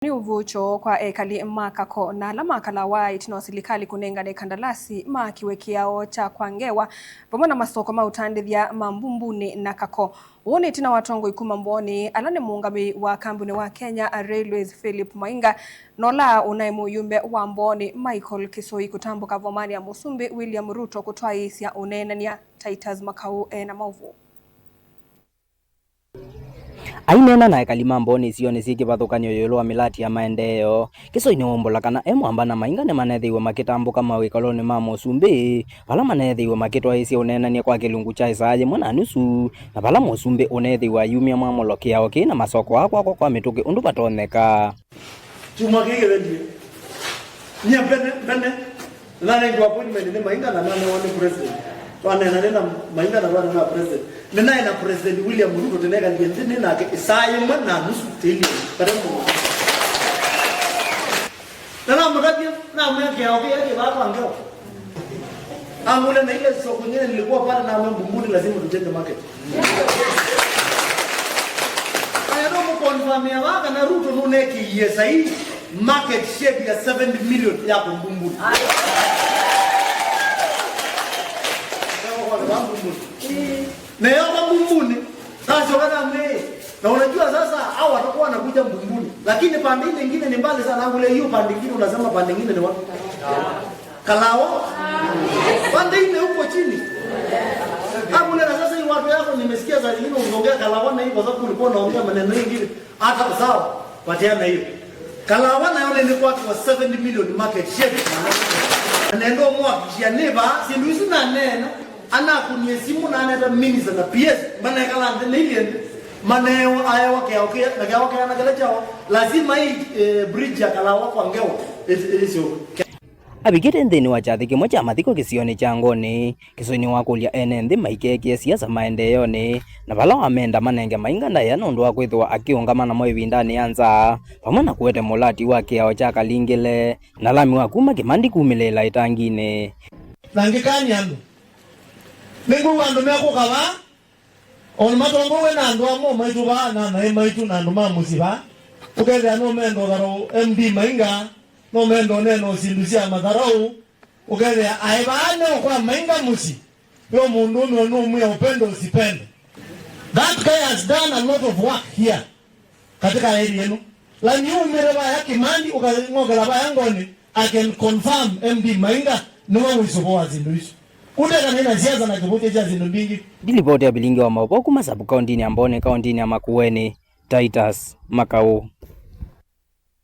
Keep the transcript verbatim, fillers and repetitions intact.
Nĩ ũvũkyo kwa ekali ma Kako na ala makalawa ĩtina wa silikalĩ kũnengane kandalasi maakiwe kĩao kya kwa ngewa vamwe na masoko ma ũtandĩthya ma Mbumbuni na Kako. Ũũ nĩ ĩtina wa atongoi kuma Mbooni, ala nĩ mũũngamĩi wa kambuni wa Kenya Railways Philip Mainga, na ũla ũnaĩ mũyumbe wa Mbooni Michael Kisoi kũtambũka vomanĩ ya Mũsumbĩ William Ruto kũtwaĩĩsya ũneenany'a. Titus Makau e na maũvoo. Aineena na ekali ma Mbooni isionĩ syĩ kĩvathũkany'o ĩũlũ wa mĩlati ya maendeeo, Kisoi nĩwaumbũla kana e Mwamba na Mainga nĩmanethĩiwe makĩtambũka mawĩkalonĩ ma Mũsumbĩ, vala manethĩiwe makĩtwaĩĩsya ũneenany'a kwa kĩlungu kya ĩsaa yĩmwe na nusu, na vala Mũsumbĩ ũnethĩiwe ayumya mwamũlo kĩao kĩĩ na masoko aa kwakwa kwa mĩtũkĩ ũndũ vatonyeka. Kyumwa kĩĩ kĩthengie, nyie mbene, mbene, nĩnanengiwa appointment nĩ Mainga na nanewa nĩ president. Twaneenanie na Mainga na twanena na president. Nĩnaĩ na President William Ruto, tũnekalile nthĩ nĩ nake ĩsaa yĩmwe na nusu tĩlĩ. Kata mũno. Na namũtavya, namwĩa kĩao kĩĩ kĩvaa kwa ngewa. Angũlya na ile soko yenyewe nilikuwa pale na Mbumbuni, lazima tujenge market. Aya no mũkonfamĩa vaa kana Ruto nũnekĩie sahi market share ya seventy million ya Mbumbuni. Mbumbuni. Na yoka Mbumbuni, nasyoka namwĩe. Na unajua sasa hao watakuwa wanakuja Mbumbuni. Lakini pande ile ingine ni mbali sana. Kule hiyo pande ingine unasema pande ingine ni wapi? Kalawa? Pande ile huko chini. Hapo na sasa hii watu yako nimesikia saa zingine unaongea Kalawa na hii kwa sababu ulikuwa unaongea maneno mengine. Hata sawa, patiana hiyo. Kalawa nayo nĩ kwakĩwa seventy million market share. Na nenda ũmwakikishia nĩ vaa, syĩndũ isu naneena, anakũnie simũ na aneta minister na P S, manekala nthĩ nĩ ilĩ nthĩ, manewa aewa kĩao kĩa, na kĩao kĩa na kĩla kyao, lazima hii, eh, bridge ya Kalawa kwa ngewa, ĩsyo. Avikĩte nthĩnĩ wa kyathĩ kĩmwe kya mathiko kĩsionĩ kya Ngoni, Kisoi nĩwakũlya ene nthĩ maikekĩe siasa maendeeonĩ, na vala wamenda manenge Mainga ndaĩa nũndũ wa kwĩthĩwa akĩũngama namo ĩvindanĩ ya nzaa, vamwe na kũete mũlati wa kĩao kya Kalingile na lami wa kuma Kĩmandi kumĩlĩĩla ĩtanginĩ. Na ngĩkany'a andũ, nĩngwĩw'a andũ mekũka vaa, o na matongoew'e na andũ amwe maitũ vaa, na anaĩ maitũ, na andũ ma mũsyĩ vaa, ũkethĩa nũmenda ũtharaũ M D Mainga, nũmenda ũneena syĩndũ sya matharaũ, ũkethĩa aĩ vaa nĩ o kwa Mainga mũsyĩ, yo mũndũũme ũnũmwĩa upende usipende. That guy has done a lot of work here katika area ĩno. Lami umĩre vaya Kĩmandi, ũkang'okela vaya Ngoni, I can confirm M D Mainga nĩwe wĩ sũvo wa syĩndũ isu. Ũtekana na siasa na kĩvũthya kya syĩndũ mbingĩ. Ndilipoti ya vilingi wa maũvoo kuma sub-kauntinĩ ya Mbooni, kauntinĩ ya Makueni, Titus Makau.